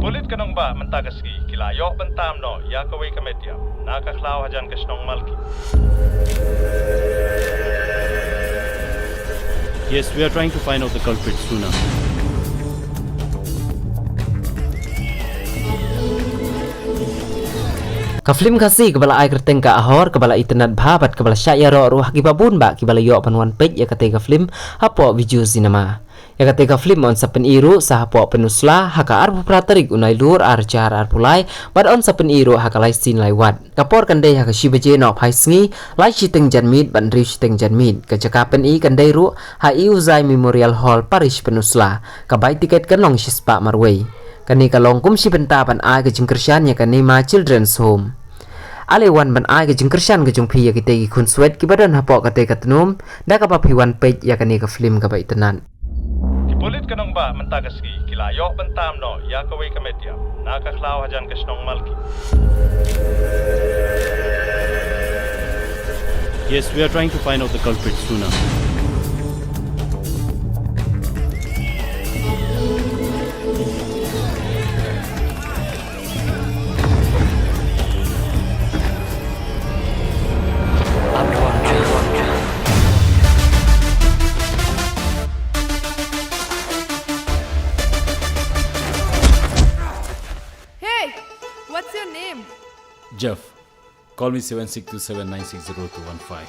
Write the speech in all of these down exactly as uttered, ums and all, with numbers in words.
Pulit ka nongbah mynta ka sngi ki la ïoh ban tam noh ïa kawei ka met ïap na ka khlaw hajan ka shnong Malki. Yes, we are trying to find out the culprit, Suna. Ka film Khasi kaba la ai kyrteng Ka Ahor, kaba la itynnad bha bad kaba la shah ïaroh ruh ha kiba bun bah kiba la ïoh ban wan peit ïa katei ka film hapoh video cinema. Ïa katei ka film yn sa pyni ruh sa hapoh Pynursla ha ka arphew phra tarik u Nailur ar hajar arphew lai bad yn sa pyni ruh ha ka lai sien lai wat. Ka por kan dei ha ka shi baje nohphai sngi, lai shiteng janmiet bad hynriew shiteng janmiet. Ka jaka pyni kan dei ruh ha Iuzai Memorial Hall, Parish Pynursla. Ka bai tiket kan long shispah marwei. Kane ka long kum shi bynta ban ai ka jingkyrshan ïa ka Neema Children's Home. Ale wan ban ai ka jingkyrshan ka jong phi ïa kitei ki khunswet kiba don hapoh katei ka tnum da kaba phi wan peit ïa kane ka film kaba itynnad. Ki pulit ka nongbah mynta ka sngi ki la ïoh ban tam noh ïa kawei ka met ïap na ka khlaw hajan ka shnong Malki. Yes, we are trying to find out the culprit, Suna. Hey, what's your name? Jeff. Call me seven six two seven nine six zero two one five.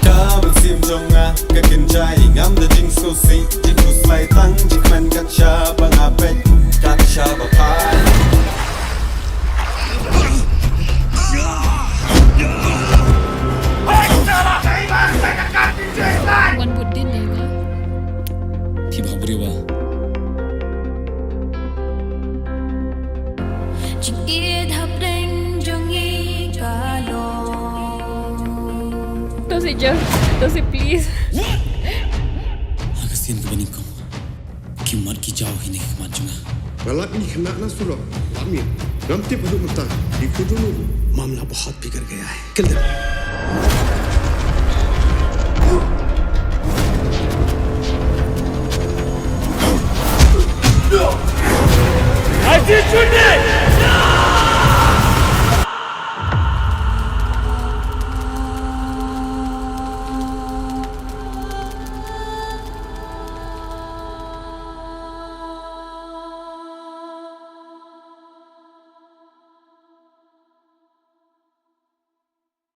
Ka mynsiem jong nga ka kynjai, ngam da jingsngewsih, jingkhuslai tang jingkmen kat shaba nga peit, kat shaba phai. Wan bud din ne ka? Phi ba briew ba. Jingïeit hapdeng jong ngi ka long. To si Jeff, to si please. Ha ka sien kaba nyngkong, ki mat ki jaw hi na ki khmat jong nga. Nga lap ïa ki khynnah na surok, lap ïa. Ngam tip haduh mynta, ki khun jong u. मामला बहुत बिगड़ गया है। Kill them.